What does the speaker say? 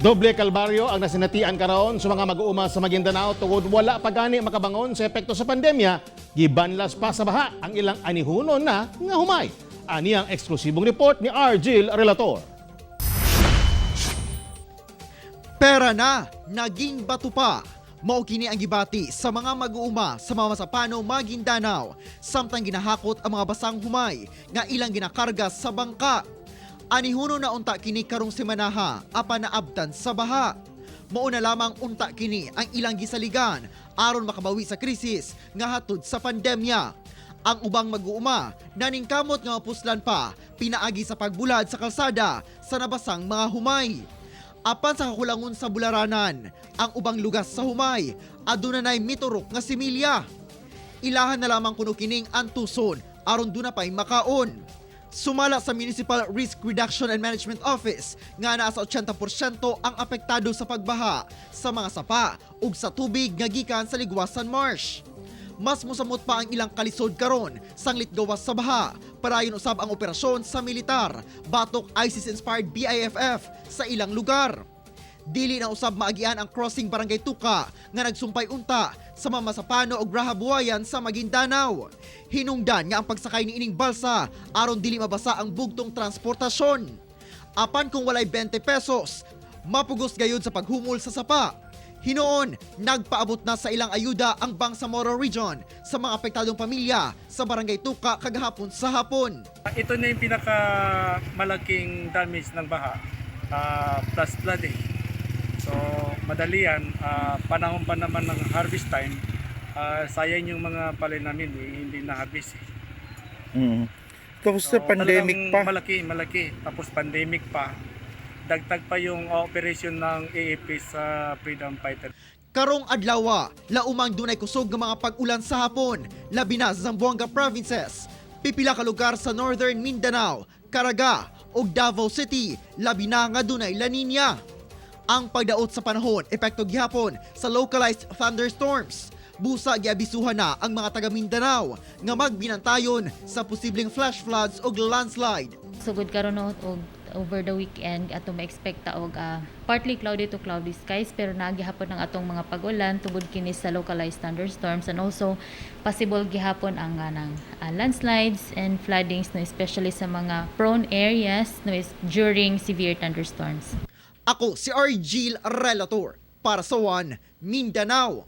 Doble kalbaryo ang nasinatian karon sa mga mag-uuma sa Maguindanao tungod wala pa gani makabangon sa epekto sa pandemya, gibanlas pa sa baha ang ilang anihunon na nga humay. Ani ang eksklusibong report ni Argil Relator. Pera na, naging bato pa. Mao kini ang gibati sa mga mag-uuma sa Mamasapano, Maguindanao, samtang ginahakot ang mga basang humay nga ilang ginakarga sa bangka. Anihuno na unta kini karong semanaha apan naabtan sa baha. Mao na lamang unta kini ang ilang gisaligan aron makabawi sa krisis nga hatod sa pandemya. Ang ubang mag-uuma naningkamot nga mapuslan pa pinaagi sa pagbulad sa kalsada sa nabasang mga humay. Apan sa kakulangon sa bularanan, ang ubang lugas sa humay, aduna nay miturok nga similya. Ilahan na lamang kuno kining antuson aron duna pay makaon. Sumala sa Municipal Risk Reduction and Management Office nga naa sa 80% ang apektado sa pagbaha sa mga sapa ug sa tubig nga gikan sa Liguasan Marsh. Mas mosamot pa ang ilang kalisod karon sanglit gawas sa baha, padayon usab ang operasyon sa militar batok ISIS-inspired BIFF sa ilang lugar. Dili na usab maagian ang crossing Barangay Tuka nga nagsumpay unta sa Mamasapano ug Rahabuayan sa Maguindanao. Hinungdan nga ang pagsakay niining balsa aron dili mabasa ang bugtong transportasyon. Apan kung walay 20 pesos, mapugos gayud sa paghumol sa sapa. Hinuon, nagpaabot na sa ilang ayuda ang Bangsamoro Region sa mga apektadong pamilya sa Barangay Tuka kagahapon sa hapon. Ito na yung pinakamalaking damage ng baha, plus flooding. So, madali yan. Panahon pa naman ng harvest time, sayang yung mga palay namin, eh, hindi na-harvest, eh. Tapos So, sa pandemic talagang pa. Malaki, malaki. Tapos pandemic pa. Dagdag pa yung operation ng AFP sa Freedom Fighter. Karong adlawa, laumang dunay kusog nga mga pag-ulan sa hapon, labi na sa Zamboanga Provinces. Pipila ka lugar sa Northern Mindanao, Caraga ug Davao City, labi na nga dunay La Nina. Ang pagdaot sa panahon, epekto gihapon sa localized thunderstorms. Busa giabisuhan na ang mga taga Mindanao nga magbinantayon sa posibleng flash floods ug landslide. Sugod karon, no, og over the weekend ato ma-expect ta og partly cloudy to cloudy skies, pero naa gihapon ang atong mga pag-ulan tungod kini sa localized thunderstorms, and also possible gihapon ang nang landslides and floodings, no, especially sa mga prone areas, no, is during severe thunderstorms. Ako si Argil Relator para sa One Mindanao.